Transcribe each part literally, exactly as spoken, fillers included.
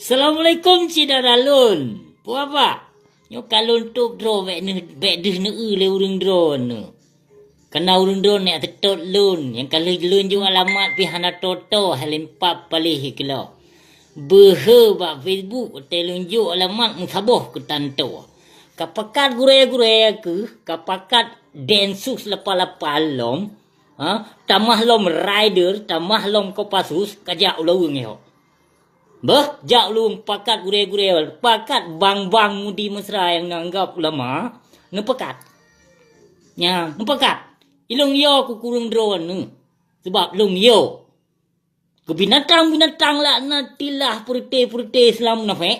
Assalamualaikum syedara lôn. Peue haba? Nyoe ka lôn tôb droe bèk neuh, bèk deuh neueu lé ureueng droeneuh. Kareuna ureueng droeneuh nyang teutot lôn, nyang ka lheueh lôn jok alamat pih hana tô-tô, hai lempap paléh keulok. Beuhe bak Facebook, watèe lôn jok alamat meusaboh keu tanto. Ka pakat gurèe-gurèe keuh, ka pakat Densus lapan lapan lom, ha, tamah lom Raider, tamah lom Kopassus, ka jak u Laweueng nyoe. Beuh, jak u Laweueng pakat gurèe-gurèe, pakat bang-bang Mudi Mesra nyang neuanggap ulama, neupakat. Nyan, neupakat. Ilôn yo keu kureueng droeneuh. Sabab lôn yo. Keu binatang-binatang laknatillah, peureuté-peureuté Islam munafék.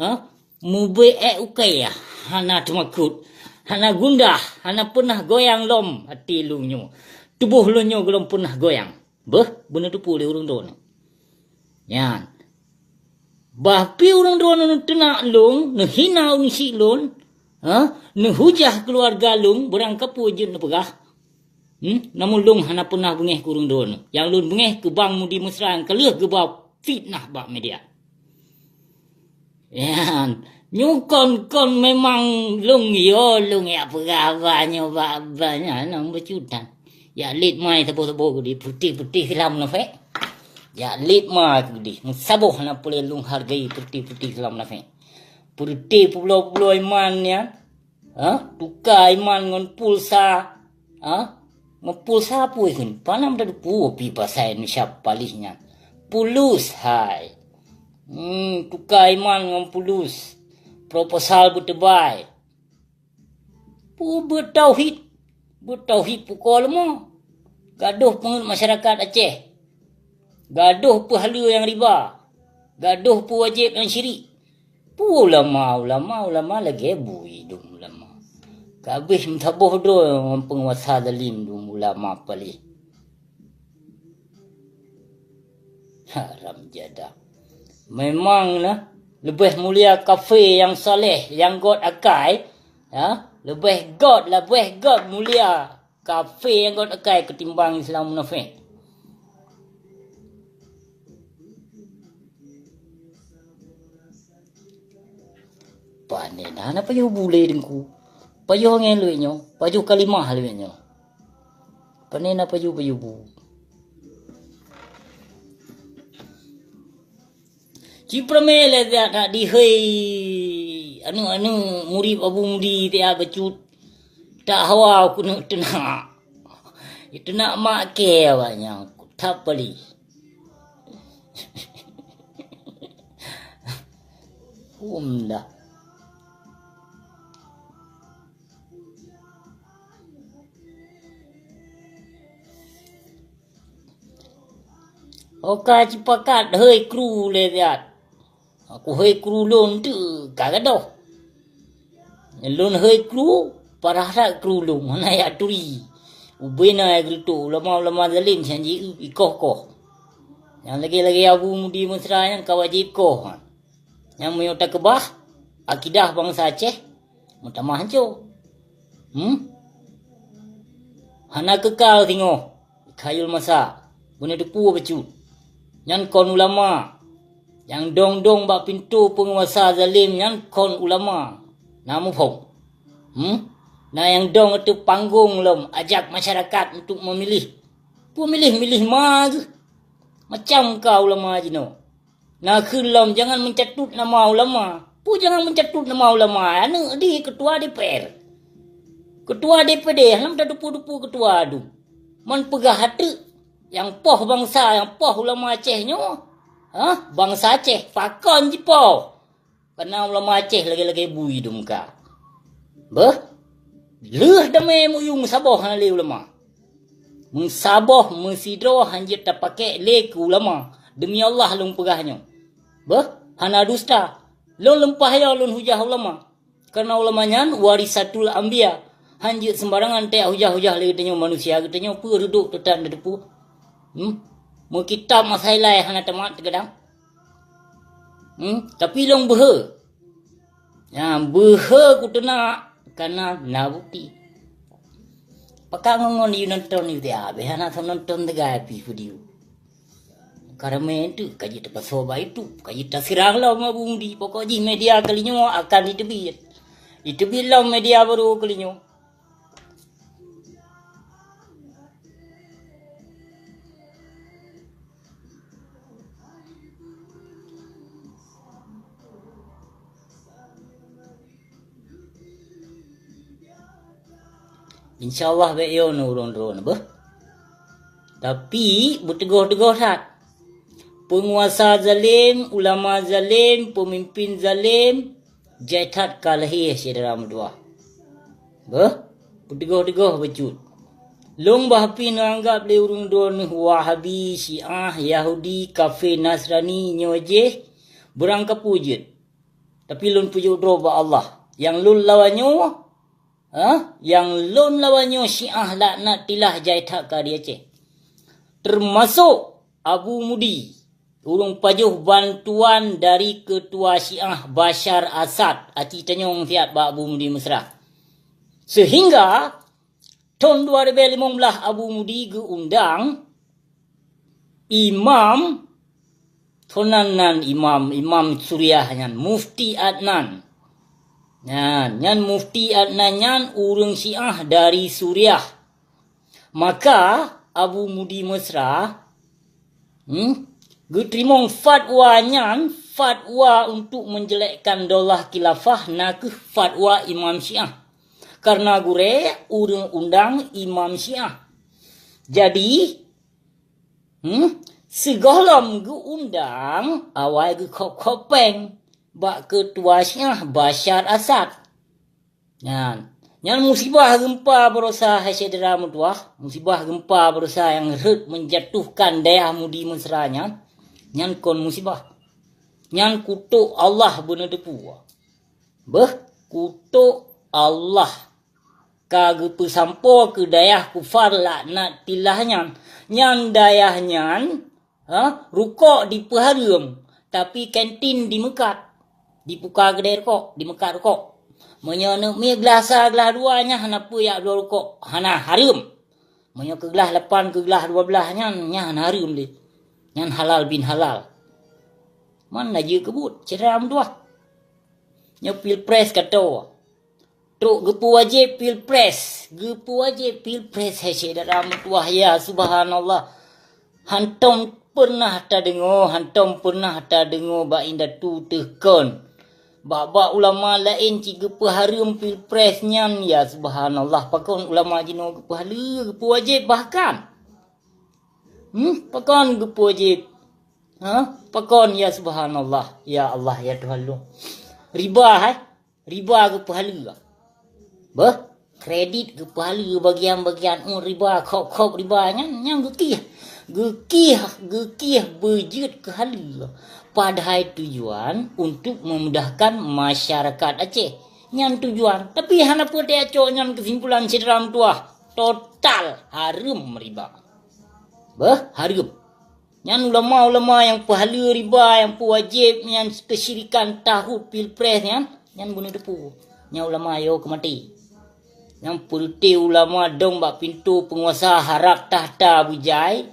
Ha? Mubeuet ék ukèe, hana teumakot, hana gundah, hana peunah goyang lom até lôn nyoe. Tuboh lôn nyoe gohlom peunah goyang. Beuh, beuneuteupeu lé ureueng droeneuh. Nyan. Bah pih ureueng droeneuh neuteunak lôn, neuhina ureueng syik lôn, ha? Neuhujah keuluwarga lôn, beurangkapeue jeuet neupeugah. Hmm? Namun lôn hana peunah beungéh keu ureueng droeneuh. Nyang lôn beungéh keu bang Mudi Mesra nyang ka lheueh geuba fitnah bak media. Nyan, nyoe kon-kon memang lôn yo, lôn jak peugah haba nyoe bak, bak nyan, nang beucutan. Jak lét mai saboh-saboh keudéh, putih-putih silam munafék. Jak lét mai keudéh, meusaboh hana peureulèe lôn hargai putih-putih silam munafék. Peureté peubuloe-buloe iman nyan, Ha? Tuka iman ngon pulsa. Ha? Ngon pulsa peue kheun? Panem teudepu pi pasai Indonesia paléh nyan. Pulus hai. Hmm, tuka iman ngon pulus. Proposal beuteubai. Peue beutauhid? Beutauhid pukoe leumô. Gadoh peungeut masyarakat Aceh. Gadoh peuhaleue nyang riba. Gadoh peuwajéb nyang syirik. Peue ulama, ulama, ulama lagèe bui dum ulama. Ka abéh meusaboh droe ngon peunguasa zalim dum ulama paléh. Haram jadah. Memang na leubeh mulia kafé nyang saleh, nyang göt akai, ya, leubeh göt, leubeh göt mulia kafé nyang göt akai keutimbang Islam munafék. Pane na, na pajoh bu lé Teungku. Pajoh angén lé nyoe, pajoh kalimah lé nyoe. Pane na pajoh-pajoh bu. Ci peureumé lé jak that dihôi aneuk-aneuk murit Abu Mudi tiap bacut. Tak hawa keuneuk teunak. Teunak mak kèe awaknyan. That paléh. Hum dah. Oka cipakat hôi kru lé siat. Aku hôi kru lôn teuk ka gadoh. Lôn hôi kru, parah that kru lôn, hana jak turi. Ubé na nyang geureutok ulama-ulama zalim sian jiôh ikoh-koh. Nyang lagèe-lagèe Abu Mudi Mesra nyan ka wajéb koh. Nyang meunyoe takeubah akidah bansa Aceh, meutamah hanco. Hmm? Hana keukal singoh, khayul masa, beuneuteupeu bacut. Nyan kon ulama. Nyang dong-dong bak pintoe peunguasa zalim nyan kon ulama. Na muphom? Hmm? Na nyang dong ateueh panggong lom ajak masyarakat untuk memilih. Peue miléh-miléh ma geuh. Macam ka ulama jinoe. Na kheun lom jangan mencatut nama ulama. Peue jangan mencatut nama ulama? Aneuk di ketua D P R. Ketua D P D, lom tadupu-dupu ketua dum. Man peugah ateuk, nyang poh bansa, nyang poh ulama Aceh nyoe. Hah? Bansa Aceh, pakon jipoh? Kana ulama Aceh lagèe-lagèe bui dum ka. Beuh, lheueh damé meuyueng saboh hana lé ulama. Meusaboh meusidroe hanjeuet tapakék lé keu ulama. Demi Allah lôn peugah nyoe. Beuh, hana dusta. Lôn leumpah yo lôn hujah ulama. Karena ulama nyan warisatul anbiya. Hanjeuet seumbarangan tajak hujah-hujah lé geutanyoe manusia, geutanyoe peue reudok teutan teudepu. Hmm? Meukitab masa ilai hana tamat teugadang. Hmm? Tapi lôn beuhe. Nyan beuhe kuteunak kana na bukti. Pakak ngon-ngon yue nonton yue tiap, hana nonton teuga pih video. Ka ramé teuk ka jiteupasoe bak YouTube, ka jitaseurang lom Abu Mudi. Pokok jih media keulinyoe akan jiteubiet. Jiteubiet lom media barô keulinyoe. Insya Allah bék yo nurun-run beuh. Tapi beuteugoh-teugoh that. Peunguasa zalem, ulama zalem, peumimpin zalem, jai that ka lahé syedara meutuwah. Beuh, beuteugoh-teugoh bacut. Lôn bah pih neuanggab lé ureuëng droeneueh Wahabi, Syiah, Yahudi, kafé, Nasrani nyoe jih beurangkapeue jeuet. Tapi lôn peujok droe bak Allah. Nyang lôn lawan nyoe, ha? Nyang lôn lawan nyoe Syiah laknatillah jai that ka di Aceh. Teumasok Abu Mudi, ureuëng pajoh bantuan dari keutua Syiah Bashar Asad, aci tanyong siat bak Abu Mudi Mesra. Seuhingga thon dua ribèe limong blaih Abu Mudi geuundang imam, thon nan, nan imam, Imam Suriah nyan, Mufti Adnan. Nyan, nyan Mufti Adnan nyan ureuëng Syiah dari Suriah. Maka Abu Mudi Mesra, hmm, geuteurimong fatwa nyan, fatwa untuk menjelekkan daulah khilafah, nakeuh fatwa Imam Syiah. Karena gurèe ureuëng undang Imam Syiah. Jadi, hmm, sigohlom geuundang awai geukhop-khop péng bak keutua Syiah Bashar Asad. Nyan, nyan musibah geumpa baroesa hai syedara meutuwah, musibah geumpa baroesa nyang rhot menjatuhkan dayah Mudi Mesra nyan, nyan kon musibah. Nyan kutok Allah beuneuteupeu. Beuh, kutok Allah ka geupeusampoe keu dayah kufar laknatillah nyan. Nyan dayah nyan, ha, rukok dipeuhareuem, tapi kantin dimeukat. Dipuka keudè rukok, dimeukat rukok. Meunyoe neuk mi glah sa, glah dua, nyan hana peue jak bloe rukok, hana hareuem. Meunyoe keu glah lapan, keu glah dua blaih nyan, nyan hana hareuem lé. Nyan halal bin halal. Man na jeuet keu buet, syedara meutuwah. Nyoe pilpres ka toe. Trok geupeuwajéb pilpres, geupeuwajéb pilpres, hai syedara meutuwah, ya subhanallah. Hantom peureunah tadeungoe, hantom peureunah tadeungoe bak indatu teuh kon. Bak-bak ulama laén cit geupeuhareuem pilpres nyan, ya subhanallah. Pakon ulama jinoe geupeuhaleue, geupeuwajéb bahkan. Hmm, pakon geupeuwajéb? Ha? Pakon, ya subhanallah, ya Allah, ya Tuhan lôn. Riba, hai? Riba geupeuhaleue. Beuh, kredit geupeuhaleue bagian-bagian, oh, riba, khop-khop riba nyan, nyan geukieh. Geukieh, geukieh beujeuet keuhaleue. Padahai tujuan untuk memudahkan masyarakat Aceh. Nyan tujuan. Tapi hana peue tacok nyan keusimpulan syedara meutuwah. Total hareuem riba. Beuh, hareuem. Nyan ulama-ulama nyang peuhaleue riba, nyang peuwajéb nyan keusyirikan tahut pilpres nyan, nyan beuneuteupeu. Nyan ulama yo keumaté. Nyang peureuté ulama dong bak pintoe peunguasa harab takhta beujai,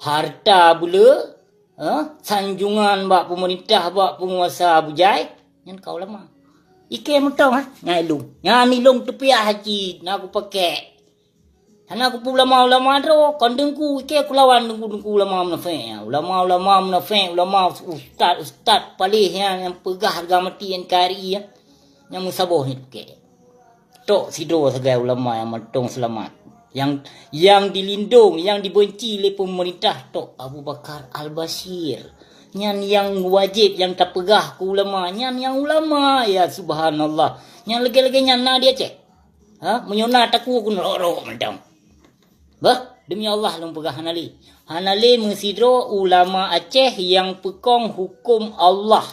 hareuta beuleu, eh, sanjungan bak peumeurintah, bak peunguasa beujai, nyan ka ulama. Ikei mantong, ha? Nyan ilong. Nyan ilong teupiah cit, na kupakék. Hana kupeue ulama-ulama droe, kon teungku, ikei kulawan teungku-teungku ulama munafék. Ulama-ulama munafék, ulama ustaz-ustaz paléh nyan, nyang peugah hareuga mati N K R I nyan. Nyang meusaboh nyan pike. Tok sidroe sagai ulama nyang mantong seulamat. Nyang, nyang dilindong, nyang dibenci lé peumeurintah tok Abu Bakar Al-Bashir. Nyan nyang wajéb nyang tapeugah keu ulama, nyan nyang ulama, ya subhanallah. Nyang lagée-lagée nyan na di Aceh. Ha, meunyoe na takue keuneuk rok-rok mantong. Bah, demi Allah lôn peugah hana lé. Hana lé meusidroe ulama Aceh nyang peukong huköm Allah.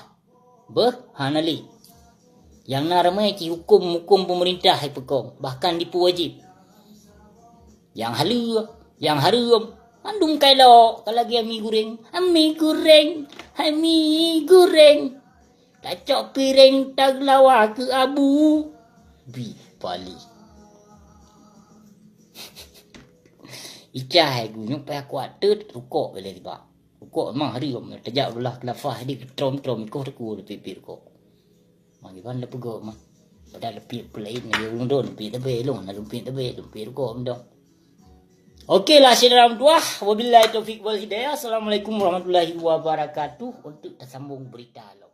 Beuh, hana lé. Nyang na ramé cit huköm-huköm peumeurintah jipeukong, bahkan jipeuwajéb. Nyang haleue, nyang hareuem, mandum ka ilok, ka lagée ami guréng, ami guréng, ami guréng. Tacok piréng tageulawa keu abu. Bi pali. Icah hai gunyuek payah kuat teut rukok bela tiba. Kok mah hari kok tajak belah kelafah di trom-trom koh teku lepi-lepi kok. Mah kiban le peugo mah. Padahal lepi pelain lagi ureueng don lepi tabe long, lepi tabe lepi kok mendong. Oke lah, syedara meutuah. Wabillahi taufiq wal hidayah. Assalamualaikum warahmatullahi wabarakatuh. Untuk tersambung berita lo.